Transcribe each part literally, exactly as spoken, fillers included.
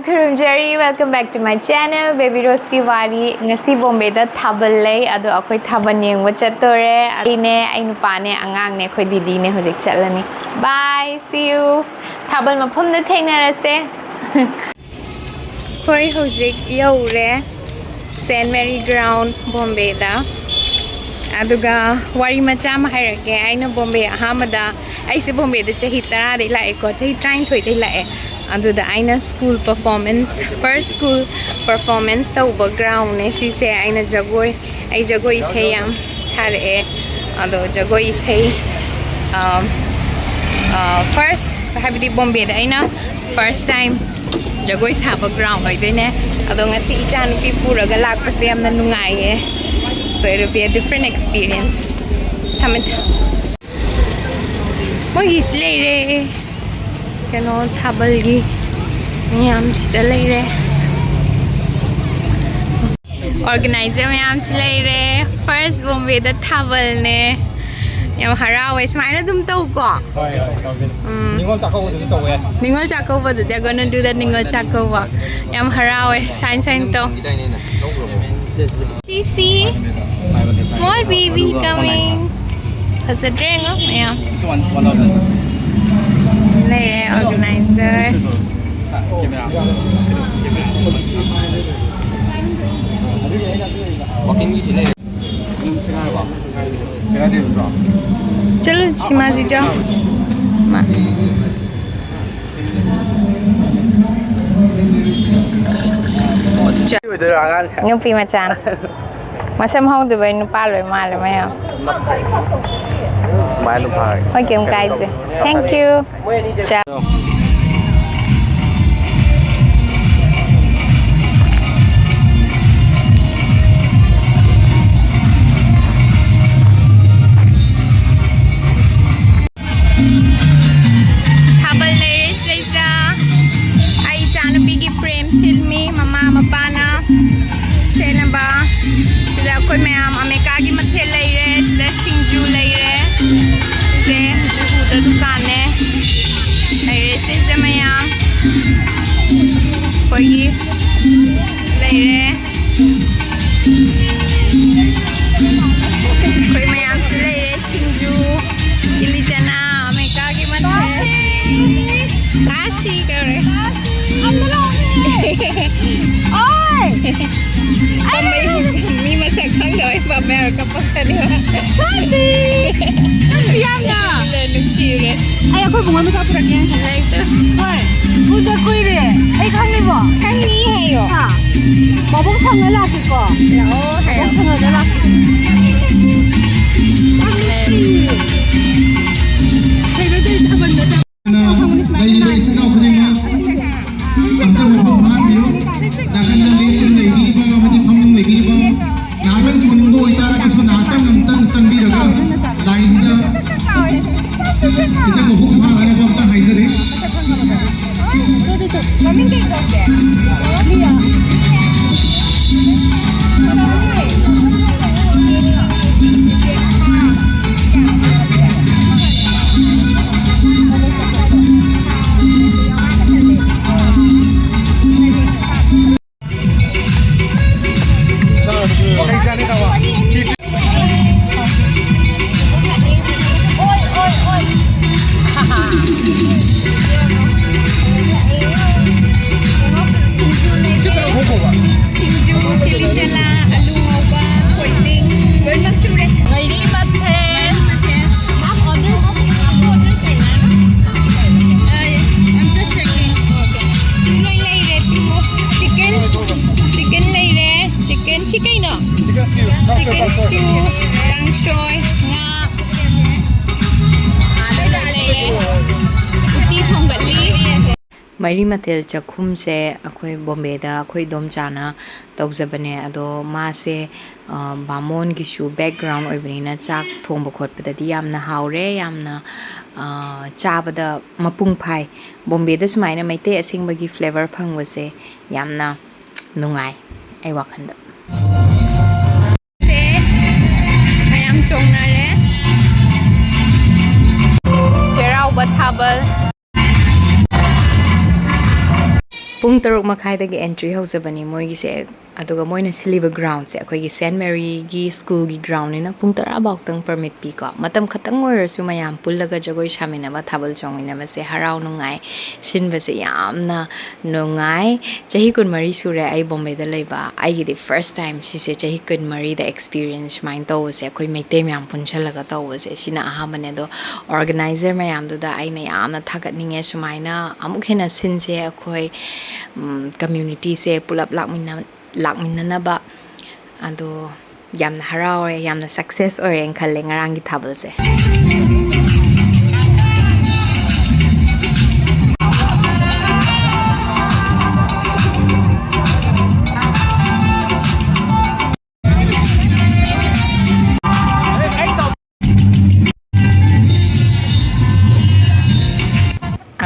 ꯈꯨꯔꯨꯝꯖꯔꯤ, welcome back to my channel, Baby Roseꯀꯤ ꯋꯥꯔꯤ꯫ ꯉꯁꯤ ꯕꯣꯝꯕꯦꯗ ꯊꯥꯕꯜ ꯂꯩ, ꯑꯗꯣ ꯑꯩꯈꯣꯏ ꯊꯥꯕꯜ ꯌꯦꯡꯕ ꯆꯠꯇꯣꯔꯦ꯫ ꯑꯩꯅꯦ, ꯑꯩ ꯅꯨꯄꯥꯅꯦ, ꯑꯉꯥꯡꯅꯦ, ꯑꯩꯈꯣꯏ ꯗꯤꯗꯤꯅꯦ ꯍꯧꯖꯤꯛ ꯆꯠꯂꯅꯤ꯫ Bye, see you꯫ ꯊꯥꯕꯜ ꯃꯐꯝꯗ ꯊꯦꯡꯅꯔꯁꯦ꯫ ꯑꯩꯈꯣꯏ ꯍꯧꯖꯤꯛ ꯌꯧꯔꯦ Saint Mary Ground, ꯕꯣꯝꯕꯦꯗ꯫ ꯑꯗꯨꯒ ꯋꯥꯔꯤ ꯃꯆꯥ ꯑꯃ ꯍꯥꯏꯔꯛꯀꯦ꯫ ꯑꯩꯅ ꯕꯣꯝꯕꯦ ꯑꯍꯥꯟꯕꯗ, ꯑꯩꯁꯦ ꯕꯣꯝꯕꯦꯗ ꯆꯍꯤ ꯇꯔꯥꯗꯩ ꯂꯥꯛꯑꯦꯀꯣ, ꯆꯍꯤ ꯇꯔꯥꯅꯤꯊꯣꯏꯗꯩ ꯂꯥꯛꯑꯦ꯫ ꯑꯗꯨꯗ ꯑꯩꯅ school performance, first school performance ꯇꯧꯕ groundꯅꯦ ꯁꯤꯁꯦ꯫ ꯑꯩꯅ ꯖꯒꯣꯏ, ꯑꯩ ꯖꯒꯣꯏ ꯏꯁꯩ ꯌꯥꯝ ꯁꯥꯔꯛꯑꯦ꯫ ꯑꯗꯣ ꯖꯒꯣꯏ ꯏꯁꯩ, ꯑꯝ, ꯑ, first, ꯍꯥꯏꯕꯗꯤ ꯕꯣꯝꯕꯦꯗ ꯑꯩꯅ first time ꯖꯒꯣꯏ ꯁꯥꯕ ground ꯑꯣꯏꯗꯣꯏꯅꯦ꯫ ꯑꯗꯣ ꯉꯁꯤ ꯏꯆꯥꯅꯨꯄꯤ ꯄꯨꯔꯒ ꯂꯥꯛꯄꯁꯦ ꯌꯥꯝꯅ ꯅꯨꯡꯉꯥꯏꯌꯦ꯫ So it'll be a different experience. ꯊꯝꯃꯦ, ꯊꯝꯃꯦ꯫ ꯃꯣꯏꯒꯤꯁꯤ ꯂꯩꯔꯦ, ꯀꯩꯅꯣ, ꯊꯥꯕꯜꯒꯤ ꯃꯌꯥꯝꯁꯤꯗ ꯂꯩꯔꯦ꯫ Organizer ꯃꯌꯥꯝꯁꯤ ꯂꯩꯔꯦ꯫ First ꯕꯣꯝꯕꯦꯗ ꯊꯥꯕꯜꯅꯦ꯫ ꯌꯥꯝ ꯍꯔꯥꯎꯋꯦ꯫ ꯁꯨꯃꯥꯏꯅ ꯑꯗꯨꯝ ꯇꯧꯀꯣ꯫ ꯍꯣꯏ, ꯍꯣꯏ, ꯇꯧꯒꯦ꯫ ꯎꯝ꯫ ꯅꯤꯉꯣꯜ ꯆꯥꯛꯀꯧꯕꯗꯁꯨ ꯇꯧꯕ ꯌꯥꯏ꯫ ꯅꯤꯉꯣꯜ ꯆꯥꯛꯀꯧꯕꯗ, they're gonna do the Ningol Chakkouba. ꯌꯥꯝ ꯍꯔꯥꯎꯋꯦ꯫ Sign, sign ꯇꯧ꯫ Small baby coming. ꯐꯖꯗ꯭ꯔꯦ ꯉꯣ ꯃꯌꯥꯝ꯫ ꯂꯩꯔꯦ organizer꯫ ꯆꯠꯂꯨ ꯁꯤꯃꯥꯁꯤ ꯆꯣ꯫ ꯃꯥ꯫ ꯑꯣꯏꯗꯣꯏꯔꯣ ꯑꯉꯥꯡꯁꯦ? ꯅꯨꯄꯤ ꯃꯆꯥꯅ꯫ ꯃꯁꯝ ꯍꯧꯗꯕꯩ ꯅꯨꯄꯥ ꯂꯣꯏ ꯃꯥꯜꯂꯦ ꯃꯌꯥꯝ꯫ ꯁꯨꯃꯥꯏꯅ ꯑꯗꯨꯝ ꯐꯥꯔꯒꯦ꯫ ꯍꯣꯏ, ꯀꯩꯝ ꯀꯥꯏꯗꯦ꯫ Thank you꯫ ꯆꯥ-꯫ ꯊꯥꯕꯜ ꯂꯩꯔꯦ ꯁꯤꯗꯩꯁꯤꯗ꯫ ꯑꯩ ꯏꯆꯥꯅꯨꯄꯤꯒꯤ ꯄ꯭ꯔꯦꯝ ꯁꯤꯜꯃꯤ ꯃꯃꯥ ꯃꯄꯥꯅ ꯁꯦꯠꯅꯕ꯫ ꯁꯤꯗ ꯑꯩꯈꯣꯏ ꯃꯌꯥꯝ ꯑꯃꯦꯔꯤꯀꯥꯒꯤ ꯃꯊꯦꯜ ꯂꯩꯔꯦ꯫ ꯁꯤꯗ ꯁꯤꯡꯖꯨ ꯂꯩꯔꯦ꯫ ꯁꯤꯁꯦ ꯎꯄꯨꯗ ꯗꯨꯀꯥꯟꯅꯦ꯫ ꯂꯩꯔꯦ ꯁꯤꯁꯦ ꯃꯌꯥꯝ꯫ ꯑꯣꯏ! ꯄꯥꯝꯕꯩ ꯃꯤ ꯃꯁꯛ ꯈꯪꯗꯕꯩ ꯄꯥꯝꯕꯩ ꯍꯥꯏꯔ ꯀꯞꯄꯛꯀꯅꯦꯕ꯫ ꯁꯥꯟꯇꯤ! ꯅꯨꯡꯁꯤ ꯌꯥꯝꯅ! ꯅꯨꯡꯁꯤꯔꯦ꯫ ꯑꯩ ꯑꯩꯈꯣꯏ ꯕꯨꯡꯉꯣ ꯃꯆꯥ ꯄꯨꯔꯛꯀꯦ꯫ ꯂꯩꯇꯦ꯫ ꯍꯣꯏ, ꯎꯗ ꯀꯨꯏꯔꯦ꯫ ꯑꯩ ꯈꯪꯉꯤꯕꯣ? ꯈꯪꯉꯤ ꯍꯥꯏꯌꯣ꯫ ꯍꯥ? ꯃꯕꯣꯛ ꯁꯪꯉ ꯂꯥꯛꯀꯦꯀꯣ꯫ ꯂꯥꯛꯑꯣ ꯍꯥꯏꯌꯣ꯫ ꯃꯕꯣꯛ ꯁꯪꯉꯒ ꯂꯥꯛꯀꯦ꯫ ꯌꯥꯝ ꯅꯨꯡꯁꯤꯌꯦ꯫ ꯀꯩꯅꯣ ꯇꯧꯔꯤ ꯊꯥꯕꯜꯒ ꯂꯩꯔꯤꯕ ꯏꯆꯤꯜ ꯏꯅꯥꯎ ꯈꯨꯗꯤꯡꯃꯛ ꯑꯝꯇꯪ ꯃꯄꯨꯡ ꯐꯥꯍꯟꯕꯤꯌꯨ꯫ ꯅꯥꯀꯟꯗ ꯂꯦꯞꯇꯨꯅ ꯂꯩꯕꯤꯔꯤꯕ ꯑꯃꯗꯤ ꯐꯝꯗꯨꯅ ꯂꯩꯕꯤꯔꯤꯕ ꯉꯥꯏꯍꯥꯛꯇꯪ ꯁꯣꯟꯕ ꯑꯣꯏꯇꯥꯔꯒꯁꯨ ꯉꯥꯏꯍꯥꯛꯇꯪ ꯑꯝꯇꯪ ꯆꯪꯕꯤꯔꯒ ꯂꯥꯏꯟꯁꯤꯗ ꯈꯤꯇꯪ ꯃꯄꯨꯡ ꯐꯥꯍꯟꯅꯕ ꯑꯝꯇ ꯍꯥꯏꯖꯔꯤ꯫ ꯃꯃꯤꯡ ꯀꯩ ꯀꯧꯒꯦ? ꯃꯤꯌꯥ꯫ ꯁꯤꯡꯖꯨ, ꯀꯤꯂꯤ ꯆꯅꯥ, ꯑꯂꯨ ꯉꯧꯕ, ꯊꯣꯏꯗꯤꯡ, ꯂꯣꯏꯅꯃꯛ ꯁꯨꯔꯦ꯫ ꯃꯩꯔꯤ ꯃꯊꯦꯜ꯫ ꯃꯥ order, order ꯀꯩꯅꯣ? ꯑꯩ, I'm just checking. ꯂꯣꯏ ꯂꯩꯔꯦ꯫ Chicken, chicken ꯂꯩꯔꯦ꯫ Chicken, ꯁꯤ ꯀꯩꯅꯣ? Chicken stew, ꯀꯥꯡꯁꯣꯏ, ꯉꯥ꯫ ꯑꯗꯨꯒ ꯂꯩꯔꯦ꯫ ꯎꯇꯤ ꯊꯣꯡꯒꯠꯂꯤ꯫ ꯃꯔꯤ ꯃꯊꯦꯜ ꯆꯥꯛꯈꯨꯝꯁꯦ ꯑꯩꯈꯣꯏ ꯕꯣꯝꯕꯦꯗ ꯑꯩꯈꯣꯏ ꯏꯗꯣꯝꯆꯥꯅ ꯇꯧꯖꯕꯅꯦ꯫ ꯑꯗꯣ ꯃꯥꯁꯦ, ꯑ, ꯕꯥꯃꯣꯟꯒꯤꯁꯨ background ꯑꯣꯏꯕꯅꯤꯅ ꯆꯥꯛ ꯊꯣꯡꯕ ꯈꯣꯠꯄꯗꯗꯤ ꯌꯥꯝꯅ ꯍꯥꯎꯔꯦ, ꯌꯥꯝꯅ, ꯑ, ꯆꯥꯕꯗ ꯃꯄꯨꯡ ꯐꯥꯏ꯫ ꯕꯣꯝꯕꯦꯗ ꯁꯨꯃꯥꯏꯅ ꯃꯩꯇꯩ ꯑꯁꯦꯡꯕꯒꯤ flavour ꯐꯪꯕꯁꯦ ꯌꯥꯝꯅ ꯅꯨꯡꯉꯥꯏ ꯑꯩ ꯋꯥꯈꯜꯗ꯫ ꯁꯦ, ꯃꯌꯥꯝ ꯆꯣꯡꯅꯔꯦ꯫ ꯆꯩꯔꯥꯎꯕ ꯊꯥꯕꯜ꯫ ꯄꯨꯡ ꯇꯔꯨꯛ ꯃꯈꯥꯏꯗꯒꯤ entry ꯍꯧꯖꯕꯅꯤ ꯃꯣꯏꯒꯤꯁꯦ꯫ ꯑꯗꯨꯒ ꯃꯣꯏꯅ ꯁꯤꯜꯂꯤꯕ groundꯁꯦ ꯑꯩꯈꯣꯏꯒꯤ Saint Maryꯒꯤ schoolꯒꯤ groundꯅꯤꯅ ꯄꯨꯡ ꯇꯔꯥ ꯐꯥꯎꯇꯪ permit ꯄꯤꯀꯣ꯫ ꯃꯇꯝ ꯈꯛꯇꯪ ꯑꯣꯏꯔꯁꯨ ꯃꯌꯥꯝ ꯄꯨꯜꯂꯒ ꯖꯒꯣꯏ ꯁꯥꯃꯤꯟꯅꯕ, ꯊꯥꯕꯜ ꯆꯣꯡꯃꯤꯟꯅꯕꯁꯦ ꯍꯔꯥꯎ ꯅꯨꯡꯉꯥꯏ ꯁꯤꯟꯕꯁꯦ ꯌꯥꯝꯅ ꯅꯨꯡꯉꯥꯏ꯫ ꯆꯍꯤ ꯀꯨꯟꯃꯔꯤ ꯁꯨꯔꯦ ꯑꯩ ꯕꯣꯝꯕꯦꯗ ꯂꯩꯕ꯫ ꯑꯩꯒꯤꯗꯤ first time ꯁꯤꯁꯦ, ꯆꯍꯤ ꯀꯨꯟꯃꯔꯤꯗ experience ꯁꯨꯃꯥꯏꯅ ꯇꯧꯕꯁꯦ, ꯑꯩꯈꯣꯏ ꯃꯩꯇꯩ ꯃꯌꯥꯝ ꯄꯨꯟꯁꯜꯂꯒ ꯇꯧꯕꯁꯦ, ꯁꯤꯅ ꯑꯍꯥꯟꯕꯅꯦ꯫ ꯑꯗꯣ organizer ꯃꯌꯥꯝꯗꯨꯗ ꯑꯩꯅ ꯌꯥꯝꯅ ꯊꯥꯒꯠꯅꯤꯡꯉꯦ꯫ ꯁꯨꯃꯥꯏꯅ ꯑꯃꯨꯛ ꯍꯦꯟꯅ ꯁꯤꯟꯁꯦ, ꯑꯩꯈꯣꯏ communityꯁꯦ ꯄꯨꯂꯞ ꯂꯥꯛꯃꯤꯟꯅ ꯂꯥꯛꯃꯤꯟꯅꯅꯕ꯫ ꯑꯗꯣ ꯌꯥꯝꯅ ꯍꯔꯥꯎꯔꯦ, ꯌꯥꯝꯅ success ꯑꯣꯏꯔꯦꯅ ꯈꯜꯂꯦ ꯉꯔꯥꯡꯒꯤ ꯊꯥꯕꯜꯁꯦ꯫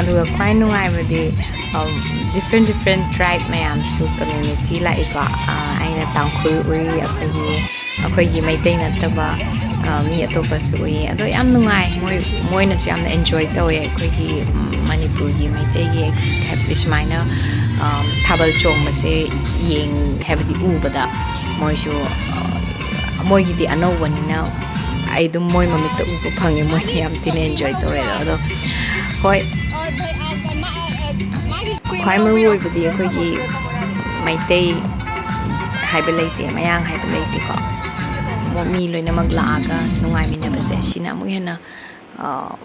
ꯑꯗꯨꯒ ꯈ꯭ꯋꯥꯏ ꯅꯨꯡꯉꯥꯏꯕꯗꯤ, ꯎꯝ, different different tribe ꯃꯌꯥꯝꯁꯨ community ꯂꯥꯛꯏꯀꯣ꯫ ꯑ, ꯑꯩꯅ ꯇꯥꯡꯈꯨꯜ ꯎꯏ, ꯑꯩꯈꯣꯏꯒꯤ, ꯑꯩꯈꯣꯏꯒꯤ ꯃꯩꯇꯩ ꯅꯠꯇꯕ, ꯑ, ꯃꯤ ꯑꯇꯣꯞꯄꯁꯨ ꯎꯏ꯫ ꯑꯗꯣ ꯌꯥꯝ ꯅꯨꯡꯉꯥꯏ, ꯃꯣꯏ, ꯃꯣꯏꯅꯁꯨ ꯌꯥꯝꯅ enjoy ꯇꯧꯋꯦ꯫ ꯑꯩꯈꯣꯏꯒꯤ, ꯎꯝ, ꯃꯅꯤꯄꯨꯔꯒꯤ ꯃꯩꯇꯩꯒꯤ ex-, ꯍꯥꯏꯕꯗꯤ ꯁꯨꯃꯥꯏꯅ, ꯑ, ꯊꯥꯕꯜ ꯆꯣꯡꯕꯁꯦ ꯌꯦꯡ-, ꯍꯥꯏꯕꯗꯤ ꯎꯕꯗ ꯃꯣꯏꯁꯨ, ꯑ, ꯃꯣꯏꯒꯤꯗꯤ ꯑꯅꯧꯕꯅꯤꯅ ꯑꯩ ꯑꯗꯨꯝ ꯃꯣꯏ ꯃꯃꯤꯠꯇ ꯎꯕ ꯐꯪꯉꯦ, ꯃꯣꯏꯅ ꯌꯥꯝ ꯊꯤꯅ enjoy ꯇꯧꯋꯦ꯫ ꯑꯗꯣ ꯍꯣꯏ, ꯈ꯭ꯋꯥꯏ ꯃꯔꯨ ꯑꯣꯏꯕꯗꯤ ꯑꯩꯈꯣꯏꯒꯤ ꯃꯩꯇꯩ ꯍꯥꯏꯕ ꯂꯩꯇꯦ, ꯃꯌꯥꯡ ꯍꯥꯏꯕ ꯂꯩꯇꯦꯀꯣ꯫ ꯃꯣ-, ꯃꯤ ꯂꯣꯏꯅꯃꯛ ꯂꯥꯛꯑꯒ ꯅꯨꯡꯉꯥꯏꯃꯤꯟꯅꯕꯁꯦ, ꯁꯤꯅ ꯑꯃꯨꯛ ꯍꯦꯟꯅ, ꯑ,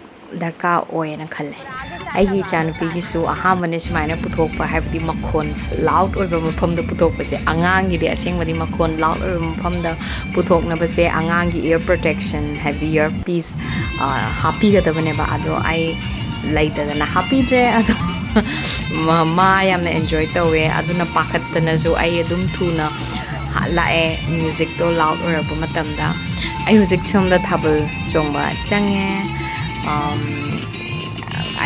ꯗꯔꯀꯥꯔ ꯑꯣꯏꯌꯦꯅ ꯈꯜꯂꯦ꯫ ꯑꯩꯒꯤ ꯏꯆꯥꯅꯨꯄꯤꯒꯤꯁꯨ ꯑꯍꯥꯟꯕꯅꯦ ꯁꯨꯃꯥꯏꯅ ꯄꯨꯊꯣꯛꯄ, ꯍꯥꯏꯕꯗꯤ ꯃꯈꯣꯟ loud ꯑꯣꯏꯕ ꯃꯐꯝꯗ ꯄꯨꯊꯣꯛꯄꯁꯦ꯫ ꯑꯉꯥꯡꯒꯤꯗꯤ ꯑꯁꯦꯡꯕꯗꯤ ꯃꯈꯣꯟ loud ꯑꯣꯏꯕ ꯃꯐꯝꯗ ꯄꯨꯊꯣꯛꯅꯕꯁꯦ, ꯑꯉꯥꯡꯒꯤ ear protection, ꯍꯥꯏꯕꯗꯤ ear piece, ꯑ, ꯍꯥꯞꯄꯤꯒꯗꯕꯅꯦꯕ꯫ ꯑꯗꯣ ꯑꯩ ꯂꯩꯇꯗꯅ ꯍꯥꯞꯄꯤꯗ꯭ꯔꯦ꯫ ꯑꯗꯣ ꯃ-, ꯃꯥ ꯌꯥꯝꯅ enjoy ꯇꯧꯋꯦ꯫ ꯑꯗꯨꯅ ꯄꯥꯈꯠꯇꯅꯁꯨ ꯑꯩ ꯑꯗꯨꯝ ꯊꯨꯅ ꯂꯥꯛꯑꯦ, musicꯇꯣ loud ꯑꯣꯏꯔꯛꯄ ꯃꯇꯝꯗ꯫ ꯑꯩ ꯍꯧꯖꯤꯛ ꯁꯣꯝꯗ ꯊꯥꯕꯜ ꯆꯣꯡꯕ ꯆꯪꯉꯦ꯫ ꯑꯝ,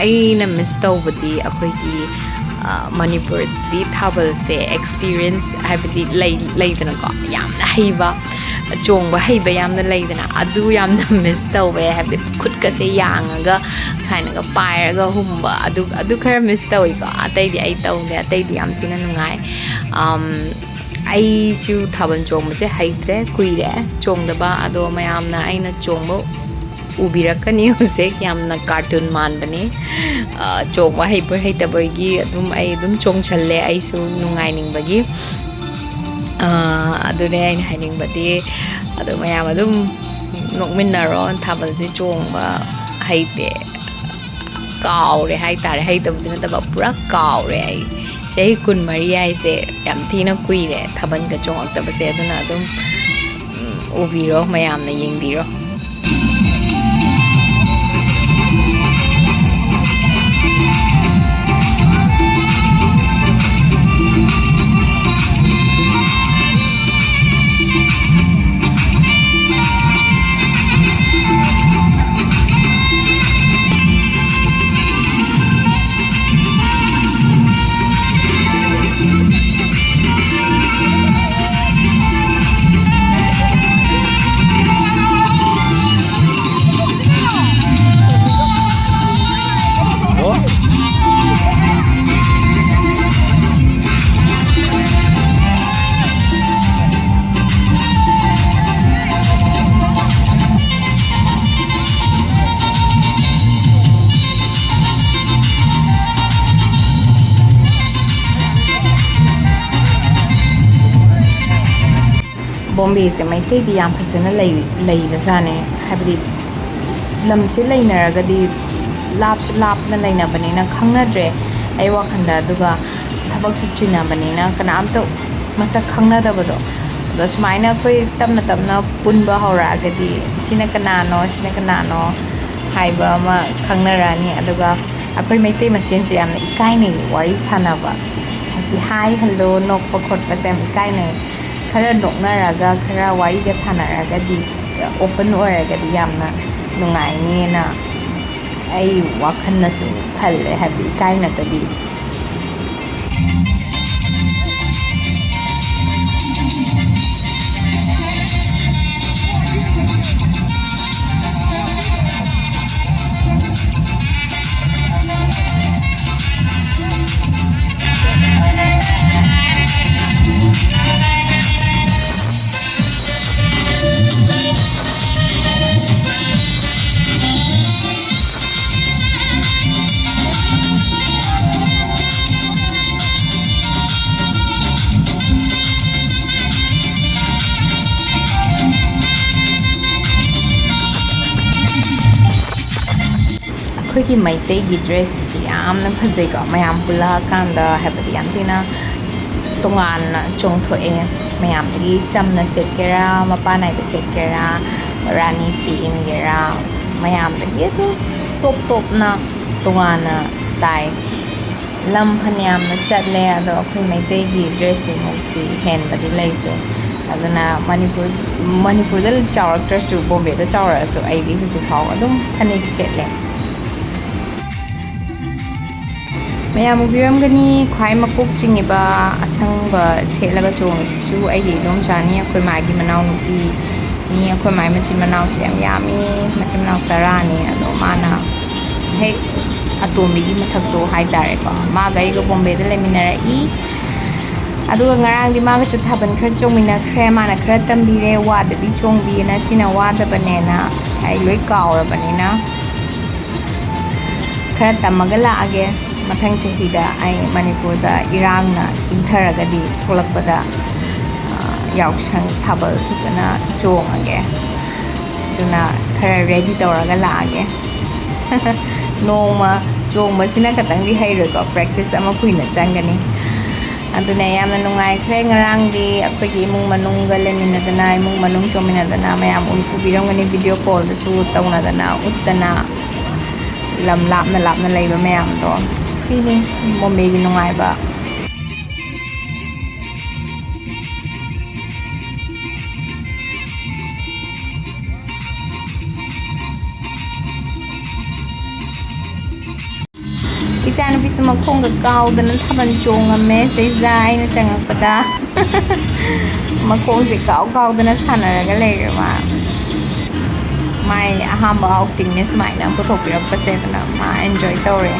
ꯑꯩꯅ miss ꯇꯧꯕꯗꯤ ꯑꯩꯈꯣꯏꯒꯤ, ꯑ, ꯃꯅꯤꯄꯨꯔꯗꯤ ꯊꯥꯕꯜꯁꯦ experience ꯍꯥꯏꯕꯗꯤ ꯂꯩ-, ꯂꯩꯗꯅꯀꯣ, ꯌꯥꯝꯅ ꯍꯩꯕ, ꯆꯣꯡꯕ ꯍꯩꯕ ꯌꯥꯝꯅ ꯂꯩꯗꯅ, ꯑꯗꯨ ꯌꯥꯝꯅ miss ꯇꯧꯋꯦ꯫ ꯍꯥꯏꯕꯗꯤ ꯈꯨꯠꯀꯁꯦ ꯌꯥꯡꯉꯒ ꯁꯨꯃꯥꯏꯅꯒ ꯄꯥꯏꯔꯒ ꯍꯨꯝꯕ, ꯑꯗꯨ, ꯑꯗꯨ ꯈꯔ miss ꯇꯧꯋꯤꯀꯣ꯫ ꯑꯇꯩꯗꯤ ꯑꯩ ꯇꯧꯗꯦ, ꯑꯇꯩꯗꯤ ꯌꯥꯝ ꯊꯤꯅ ꯅꯨꯡꯉꯥꯏ꯫ ꯑꯝ, ꯑꯩꯁꯨ ꯊꯥꯕꯜ ꯆꯣꯡꯕꯁꯦ ꯍꯩꯇ꯭ꯔꯦ, ꯀꯨꯏꯔꯦ ꯆꯣꯡꯗꯕ꯫ ꯑꯗꯣ ꯃꯌꯥꯝꯅ ꯑꯩꯅ ꯆꯣꯡꯕ ꯎꯕꯤꯔꯛꯀꯅꯤ ꯍꯧꯖꯤꯛ꯫ ꯌꯥꯝꯅ ꯀꯥꯔꯇꯨꯟ ꯃꯥꯟꯕꯅꯤ꯫ ꯑ, ꯆꯣꯡꯕ ꯍꯩꯕꯣꯏ ꯍꯩꯇꯕꯣꯏꯒꯤ ꯑꯗꯨꯝ ꯑꯩ ꯑꯗꯨꯝ ꯆꯣꯡꯁꯜꯂꯦ, ꯑꯩꯁꯨ ꯅꯨꯡꯉꯥꯏꯅꯤꯡꯕꯒꯤ꯫ ꯑ, ꯑꯗꯨꯅꯦ ꯑꯩꯅ ꯍꯥꯏꯅꯤꯡꯕꯗꯤ꯫ ꯑꯗꯣ ꯃꯌꯥꯝ ꯑꯗꯨꯝ ꯅꯣꯛꯃꯤꯟꯅꯔꯣ꯫ ꯊꯥꯕꯜꯁꯦ ꯆꯣꯡꯕ ꯍꯩꯇꯦ, ꯀꯥꯎꯔꯦ ꯍꯥꯏꯇꯥꯔꯦ꯫ ꯍꯩꯇꯕꯗꯤ ꯅꯠꯇꯕ, ꯄꯨꯔꯥ ꯀꯥꯎꯔꯦ ꯑꯩ꯫ ꯆꯍꯤ ꯀꯨꯟꯃꯔꯤ ꯍꯥꯏꯁꯦ ꯌꯥꯝ ꯊꯤꯅ ꯀꯨꯏꯔꯦ ꯊꯥꯕꯜꯒ ꯆꯣꯡꯉꯛꯇꯕꯁꯦ꯫ ꯑꯗꯨꯅ ꯑꯗꯨꯝ, ꯎꯝ, ꯎꯕꯤꯔꯣ, ꯃꯌꯥꯝꯅ ꯌꯦꯡꯕꯤꯔꯣ꯫ ꯕꯣꯝꯕꯦꯁꯦ ꯃꯩꯇꯩꯗꯤ ꯌꯥꯝ ꯐꯖꯅ ꯂꯩ-, ꯂꯩꯕꯖꯥꯠꯅꯦ꯫ ꯍꯥꯏꯕꯗꯤ ꯂꯝꯁꯦ ꯂꯩꯅꯔꯒꯗꯤ ꯂꯥꯞꯁꯨ ꯂꯥꯞꯅ ꯂꯩꯅꯕꯅꯤꯅ ꯈꯪꯅꯗ꯭ꯔꯦ ꯑꯩ ꯋꯥꯈꯜꯗ꯫ ꯑꯗꯨꯒ ꯊꯕꯛꯁꯨ ꯆꯤꯟꯅꯕꯅꯤꯅ ꯀꯅꯥꯝꯇ ꯃꯁꯛ ꯈꯪꯅꯗꯕꯗꯣ꯫ ꯑꯗꯣ ꯁꯨꯃꯥꯏꯅ ꯑꯩꯈꯣꯏ ꯇꯞꯅ ꯇꯞꯅ ꯄꯨꯟꯕ ꯍꯧꯔꯛꯑꯒꯗꯤ ꯁꯤꯅ ꯀꯅꯥꯅꯣ, ꯁꯤꯅ ꯀꯅꯥꯅꯣ ꯍꯥꯏꯕ ꯑꯃ ꯈꯪꯅꯔꯛꯑꯅꯤ꯫ ꯑꯗꯨꯒ ꯑꯩꯈꯣꯏ ꯃꯩꯇꯩ ꯃꯁꯦꯟꯁꯦ ꯌꯥꯝꯅ ꯏꯀꯥꯏꯅꯩ ꯋꯥꯔꯤ ꯁꯥꯟꯅꯕ꯫ ꯍꯥꯏꯕꯗꯤ hi, hello, ꯅꯣꯛꯄ ꯈꯣꯠꯄꯁꯦ ꯌꯥꯝ ꯏꯀꯥꯏꯅꯩ꯫ ꯈꯔ ꯅꯣꯛꯅꯔꯒ, ꯈꯔ ꯋꯥꯔꯤꯒ ꯁꯥꯟꯅꯔꯒꯗꯤ, open ꯑꯣꯏꯔꯒꯗꯤ ꯌꯥꯝꯅ ꯅꯨꯡꯉꯥꯏꯅꯤꯅ ꯑꯩ ꯋꯥꯈꯜꯅꯁꯨ ꯈꯜꯂꯦ꯫ ꯍꯥꯏꯕꯗꯤ ꯏꯀꯥꯏꯅꯗꯕꯤ꯫ ꯑꯩꯈꯣꯏꯒꯤ ꯃꯩꯇꯩꯒꯤ ꯗ꯭ꯔꯦꯁꯁꯤꯁꯨ ꯌꯥꯝꯅ ꯐꯖꯩꯀꯣ, ꯃꯌꯥꯝ ꯄꯨꯜꯂꯛꯑꯀꯥꯟꯗ ꯍꯥꯏꯕꯗꯤ ꯌꯥꯝ ꯊꯤꯅ ꯇꯣꯉꯥꯟꯅ ꯆꯣꯡꯊꯣꯛꯑꯦ꯫ ꯃꯌꯥꯝꯗꯒꯤ ꯆꯝꯅ ꯁꯦꯠꯀꯦꯔꯥ, ꯃꯄꯥꯟ ꯅꯥꯏꯕ ꯁꯦꯠꯀꯦꯔꯥ, ꯔꯥꯅꯤ ꯐꯤ ꯏꯟꯒꯦꯔꯥ, ꯃꯌꯥꯝꯗꯒꯤ ꯑꯗꯨꯝ ꯇꯣꯞ ꯇꯣꯞꯅ ꯇꯣꯉꯥꯟꯅ ꯇꯥꯏ꯫ ꯂꯝ ꯐꯅꯌꯥꯝꯅ ꯆꯠꯂꯦ, ꯑꯗꯣ ꯑꯩꯈꯣꯏ ꯃꯩꯇꯩꯒꯤ ꯗ꯭ꯔꯦꯁꯁꯤꯃꯨꯛꯇꯤ ꯍꯦꯟꯕꯗꯤ ꯂꯩꯇꯦ꯫ ꯑꯗꯨꯅ ꯃꯅꯤꯄꯨꯔ, ꯃꯅꯤꯄꯨꯔꯗ ꯆꯥꯎꯔꯛꯇ꯭ꯔꯁꯨ, ꯕꯣꯝꯕꯦꯗ ꯆꯥꯎꯔꯛꯑꯁꯨ, ꯑꯩꯗꯤ ꯍꯧꯖꯤꯛ ꯐꯥꯎ ꯑꯗꯨꯝ ꯐꯅꯦꯛ ꯁꯦꯠꯂꯦ꯫ ꯃꯌꯥꯝ ꯎꯕꯤꯔꯝꯒꯅꯤ, ꯈ꯭ꯋꯥꯏ ꯃꯀꯣꯛ ꯆꯤꯡꯉꯤꯕ ꯑꯁꯪꯕ ꯁꯦꯠꯂꯒ ꯆꯣꯡꯉꯤꯁꯤꯁꯨ ꯑꯩꯒꯤ ꯏꯗꯣꯝꯆꯥꯅꯤ, ꯑꯩꯈꯣꯏ ꯃꯥꯒꯤ ꯃꯅꯥꯎꯅꯨꯄꯤ꯫ ꯃꯤ ꯑꯩꯈꯣꯏ ꯃꯥꯏ ꯃꯆꯤꯟ ꯃꯅꯥꯎꯁꯦ ꯌꯥꯝ ꯌꯥꯝꯃꯤ, ꯃꯆꯤꯟ ꯃꯅꯥꯎ ꯇꯔꯥꯅꯤ꯫ ꯑꯗꯣ ꯃꯥꯅ ꯍꯦꯛ ꯑꯇꯣꯝꯕꯤꯒꯤ ꯃꯊꯛꯇꯣ ꯍꯥꯏꯇꯥꯔꯦꯀꯣ, ꯃꯥꯒ ꯑꯩꯒ ꯕꯣꯝꯕꯦꯗ ꯂꯩꯃꯤꯟꯅꯔꯛꯏ꯫ ꯑꯗꯨꯒ ꯉꯔꯥꯡꯗꯤ ꯃꯥꯒꯁꯨ ꯊꯥꯕꯜ ꯈꯔ ꯆꯣꯡꯃꯤꯟꯅꯈ꯭ꯔꯦ, ꯃꯥꯅ ꯈꯔ ꯇꯝꯕꯤꯔꯦ, ꯋꯥꯗꯕꯤ ꯆꯣꯡꯕꯤꯅ, ꯁꯤꯅ ꯋꯥꯗꯕꯅꯦꯅ꯫ ꯑꯩ ꯂꯣꯏ ꯀꯥꯎꯔꯕꯅꯤꯅ ꯈꯔ ꯇꯝꯃꯒ ꯂꯥꯛꯑꯒꯦ꯫ ꯃꯊꯪ ꯆꯍꯤꯗ ꯑꯩ ꯃꯅꯤꯄꯨꯔꯗ ꯏꯔꯥꯡꯅ ꯏꯪꯊꯔꯒꯗꯤ ꯊꯣꯛꯂꯛꯄꯗ, ꯑ, ꯌꯥꯎꯁꯪ ꯊꯥꯕꯜ ꯐꯖꯅ ꯆꯣꯡꯉꯒꯦ꯫ ꯑꯗꯨꯅ ꯈꯔ ꯔꯦꯗꯤ ꯇꯧꯔꯒ ꯂꯥꯛꯑꯒꯦ꯫ ꯅꯣꯡꯃ ꯆꯣꯡꯕꯁꯤꯅ ꯈꯇꯪꯗꯤ ꯍꯩꯔꯣꯏꯀꯣ, ꯄ꯭ꯔꯦꯛꯇꯤꯁ ꯑꯃ ꯀꯨꯏꯅ ꯆꯪꯒꯅꯤ꯫ ꯑꯗꯨꯅ ꯌꯥꯝꯅ ꯅꯨꯡꯉꯥꯏꯈ꯭ꯔꯦ ꯉꯔꯥꯡꯗꯤ, ꯑꯩꯈꯣꯏꯒꯤ ꯏꯃꯨꯡ ꯃꯅꯨꯡꯒ ꯂꯩꯃꯤꯟꯅꯗꯅ, ꯏꯃꯨꯡ ꯃꯅꯨꯡ ꯆꯣꯡꯃꯤꯟꯅꯗꯅ, ꯃꯌꯥꯝ ꯎ-, ꯎꯕꯤꯔꯝꯒꯅꯤ, ꯚꯤꯗꯤꯑꯣ ꯀꯣꯜꯗꯁꯨ ꯇꯧꯅꯗꯅ, ꯎꯠꯇꯅ, ꯂꯝ ꯂꯥꯞꯅ ꯂꯥꯞꯅ ꯂꯩꯕ ꯃꯌꯥꯝꯗꯣ꯫ ꯁꯤꯅꯤ ꯕꯣꯝꯕꯦꯒꯤ ꯅꯨꯡꯉꯥꯏꯕ꯫ ꯏꯆꯥꯅꯨꯄꯤꯁꯨ ꯃꯈꯣꯡꯒ ꯀꯥꯎꯗꯅ ꯊꯥꯕꯜ ꯆꯣꯡꯉꯝꯃꯦ ꯁꯤꯗꯩꯁꯤꯗ ꯑꯩꯅ ꯆꯪꯉꯛꯄꯗ꯫ ꯃꯈꯣꯡꯁꯦ ꯀꯥꯎ ꯀꯥꯎꯗꯅ ꯁꯥꯟꯅꯔꯒ ꯂꯩꯔꯦ ꯃꯥ꯫ ꯃꯥꯏ ꯑꯍꯥꯟꯕ ꯑꯥꯎꯇꯤꯡꯅꯦ ꯁꯨꯃꯥꯏꯅ ꯄꯨꯊꯣꯛꯄꯤꯔꯛꯄꯁꯦ, ꯑꯗꯨꯅ ꯃꯥ ꯑꯦꯟꯖꯣꯏ ꯇꯧꯔꯦ꯫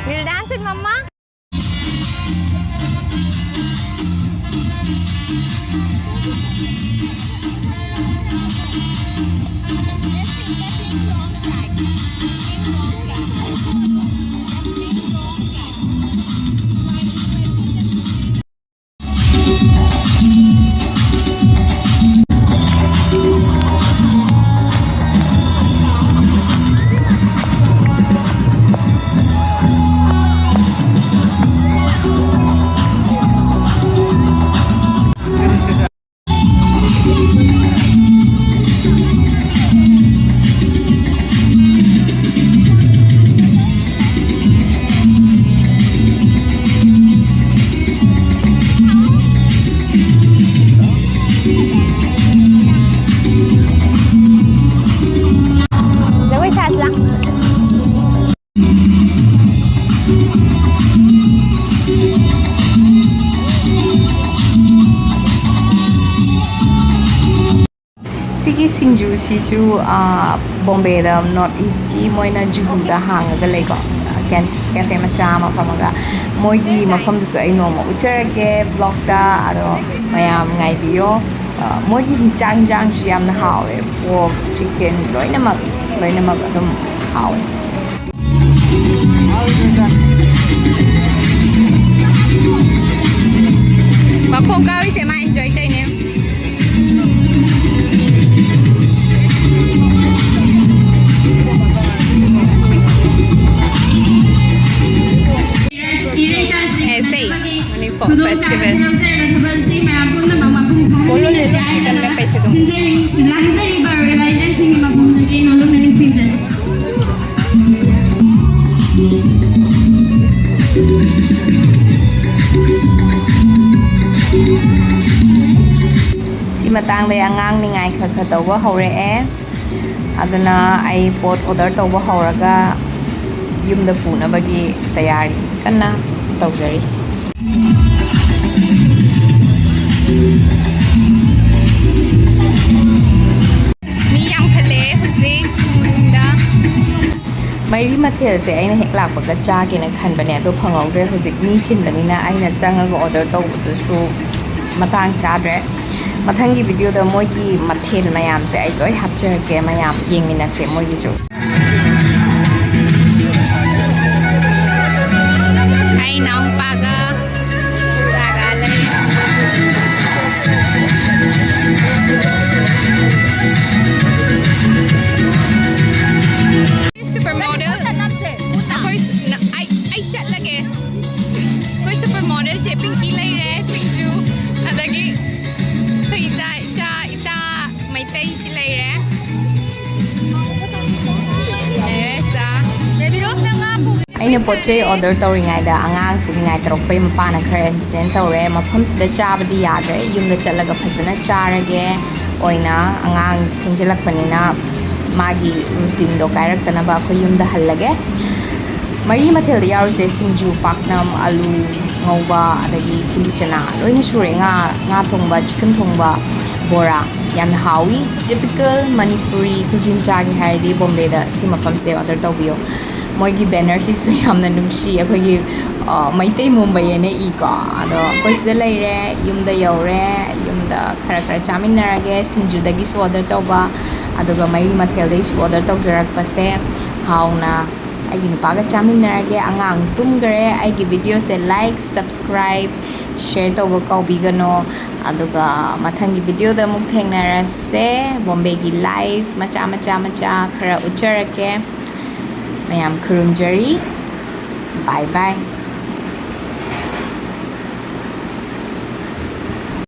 We'll dance with Mama. ꯁꯤꯡꯖꯨꯁꯤꯁꯨ, ꯑꯥ, ꯕꯣꯝꯕꯦꯗ ꯅꯣꯔꯠ ꯏꯁꯀꯤ ꯃꯣꯏꯅ ꯖꯨꯍꯨꯗ ꯍꯥꯡꯉꯒ ꯂꯩꯀꯣ, ꯀꯦꯟ-, ꯀꯦꯐꯦ ꯃꯆꯥ ꯑꯃ ꯐꯝꯃꯒ꯫ ꯃꯣꯏꯒꯤ ꯃꯐꯝꯗꯨꯁꯨ ꯑꯩ ꯅꯣꯡꯃ ꯎꯠꯆꯔꯛꯀꯦ ꯕ꯭ꯂꯣꯛꯇ꯫ ꯑꯗꯣ ꯃꯌꯥꯝ ꯉꯥꯏꯕꯤꯌꯣ꯫ ꯑꯥ, ꯃꯣꯏꯒꯤ ꯍꯤꯟꯖꯥꯡ, ꯍꯤꯟꯖꯥꯡꯁꯨ ꯌꯥꯝꯅ ꯍꯥꯎꯋꯦ꯫ ꯄꯣꯔꯛ, ꯆꯤꯛꯀꯟ ꯂꯣꯏꯅꯃꯛ, ꯂꯣꯏꯅꯃꯛ ꯑꯗꯨꯝ ꯍꯥꯎꯋꯦ꯫ ꯃꯈꯣꯡ ꯀꯥꯎꯔꯤꯁꯦ ꯃꯥ enjoy ꯇꯧꯔꯤꯅꯦ꯫ ꯑꯦꯁꯦ, ꯃꯅꯤꯄꯨꯔ ꯐꯦꯁꯇꯤꯚꯦꯜ꯫ ꯂꯥꯡꯖꯔꯤꯕ realization ꯁꯤꯡꯒꯤ ꯃꯐꯝꯗꯒꯤ ꯅꯣꯂꯨꯛꯅ ꯅꯤꯡꯁꯤꯡꯖꯔꯤ꯫ ꯁꯤ ꯃꯇꯥꯡꯗ ꯑꯉꯥꯡ ꯅꯤꯡꯉꯥꯏ ꯈꯔ ꯈꯔ ꯇꯧꯕ ꯍꯧꯔꯛꯑꯦ꯫ ꯑꯗꯨꯅ ꯑꯩ ꯄꯣꯠ order ꯇꯧꯕ ꯍꯧꯔꯒ ꯌꯨꯝꯗ ꯄꯨꯅꯕꯒꯤ ꯇꯌꯥꯔꯤ ꯀꯟꯅ ꯇꯧꯖꯔꯤ꯫ ꯃꯤ ꯌꯥꯝꯈꯠꯂꯛꯑꯦ ꯍꯧꯖꯤꯛ ꯃꯅꯨꯡꯗ꯫ ꯃꯩꯔꯤ ꯃꯊꯦꯜꯁꯦ ꯑꯩꯅ ꯍꯦꯛ ꯂꯥꯛꯄꯒ ꯆꯥꯒꯦꯅ ꯈꯟꯕꯅꯦ, ꯑꯗꯣ ꯐꯪꯍꯧꯗ꯭ꯔꯦ꯫ ꯍꯧꯖꯤꯛ ꯃꯤ ꯆꯤꯟꯕꯅꯤꯅ ꯑꯩꯅ ꯆꯪꯉꯒ order ꯇꯧꯕꯗꯨꯁꯨ ꯃꯇꯥꯡ ꯆꯥꯗ꯭ꯔꯦ꯫ ꯃꯊꯪꯒꯤ video ꯗ ꯃꯣꯏꯒꯤ ꯃꯊꯦꯜ ꯃꯌꯥꯝꯁꯦ ꯑꯩ ꯂꯣꯏ ꯍꯥꯞꯆꯔꯛꯀꯦ, ꯃꯌꯥꯝ ꯌꯦꯡꯃꯤꯟꯅꯁꯦ ꯃꯣꯏꯒꯤꯁꯨ꯫ ꯑꯩ ꯏꯅꯥꯎꯄꯥꯒ ꯆꯥꯒ ꯂꯩ꯫ Super model꯫ ꯑꯩꯈꯣꯏ ꯁ-, ꯅ-, ꯑꯩ, ꯑꯩ ꯆꯠꯂꯒꯦ꯫ ꯑꯩꯈꯣꯏ super model ꯆꯦ ꯄꯤꯡꯀꯤ ꯂꯩꯔꯦ, ꯁꯤꯡꯖꯨ꯫ ꯑꯗꯒꯤ ꯑꯩꯈꯣꯏ ꯏꯆꯥ, ꯏꯆꯥ, ꯏꯆꯥ ꯃꯩꯇꯩꯁꯤ ꯂꯩꯔꯦ꯫ ꯂꯩꯔꯦ, ꯆꯥ꯫ ꯑꯩꯅ ꯄꯣꯠ ꯆꯩ order ꯇꯧꯔꯤꯉꯩꯗ ꯑꯉꯥꯡꯁꯤ ꯅꯤꯡꯉꯥꯏ ꯇꯧꯔꯛꯄꯩ ꯃꯄꯥꯅ ꯈꯔ entertain ꯇꯧꯔꯦ꯫ ꯃꯐꯝꯁꯤꯗ ꯆꯥꯕꯗꯤ ꯌꯥꯗ꯭ꯔꯦ, ꯌꯨꯝꯗ ꯆꯠꯂꯒ ꯐꯖꯅ ꯆꯥꯔꯒꯦ ꯑꯣꯏꯅ꯫ ꯑꯉꯥꯡ ꯊꯦꯡꯖꯤꯜꯂꯛꯄꯅꯤꯅ ꯃꯥꯒꯤ routine ꯗꯣ ꯀꯥꯏꯔꯛꯇꯅꯕ ꯑꯩꯈꯣꯏ ꯌꯨꯝꯗ ꯍꯜꯂꯒꯦ꯫ ꯃꯔꯤ ꯃꯊꯦꯜꯗ ꯌꯥꯎꯔꯤꯁꯦ ꯁꯤꯡꯖꯨ, ꯄꯥꯛꯅꯝ, ꯑꯂꯨ ꯉꯧꯕ, ꯑꯗꯒꯤ ꯀꯤꯂꯤ ꯆꯅꯥ ꯂꯣꯏꯅ ꯁꯨꯔꯦ꯫ ꯉꯥ, ꯉꯥ ꯊꯣꯡꯕ, chicken ꯊꯣꯡꯕ, ꯕꯣꯔꯥ꯫ ꯌꯥꯝꯅ ꯍꯥꯎꯏ꯫ Typical Manipuri cuisine ꯆꯥꯒꯦ ꯍꯥꯏꯔꯗꯤ ꯕꯣꯝꯕꯦꯗ ꯁꯤ ꯃꯐꯝꯁꯤꯗꯩ order ꯇꯧꯕꯤꯌꯣ꯫ ꯃꯣꯏꯒꯤ banner ꯁꯤꯁꯨ ꯌꯥꯝꯅ ꯅꯨꯡꯁꯤ, ꯑꯩꯈꯣꯏꯒꯤ, ꯑ, ꯃꯩꯇꯩ ꯃꯨꯝꯕꯩ ꯍꯥꯏꯅ ꯏꯀꯣ꯫ ꯑꯗꯣ ꯑꯩꯈꯣꯏ ꯁꯤꯗ ꯂꯩꯔꯦ, ꯌꯨꯝꯗ ꯌꯧꯔꯦ, ꯌꯨꯝꯗ ꯈꯔ ꯈꯔ ꯆꯥꯃꯤꯟꯅꯔꯒꯦ꯫ ꯁꯤꯡꯖꯨꯗꯒꯤꯁꯨ order ꯇꯧꯕ, ꯑꯗꯨꯒ ꯃꯩꯔꯤ ꯃꯊꯦꯜꯗꯒꯤꯁꯨ order ꯇꯧꯖꯔꯛꯄꯁꯦ ꯍꯥꯎꯅ ꯑꯩꯒꯤ ꯅꯨꯄꯥꯒ ꯆꯥꯃꯤꯟꯅꯔꯒꯦ꯫ ꯑꯉꯥꯡ ꯇꯨꯝꯈꯔꯦ꯫ ꯑꯩꯒꯤ video ꯁꯦ like, subscribe, share ꯇꯧꯕ ꯀꯥꯎꯕꯤꯒꯅꯣ꯫ ꯑꯗꯨꯒ ꯃꯊꯪꯒꯤ video ꯗ ꯑꯃꯨꯛ ꯊꯦꯡꯅꯔꯁꯦ꯫ ꯕꯣꯝꯕꯦꯒꯤ life ꯃꯆꯥ ꯃꯆꯥ ꯃꯆꯥ ꯈꯔ ꯎꯠꯆꯔꯛꯀꯦ꯫ ꯃꯌꯥꯝ ꯈꯨꯔꯨꯝꯖꯔꯤ꯫ Bye bye꯫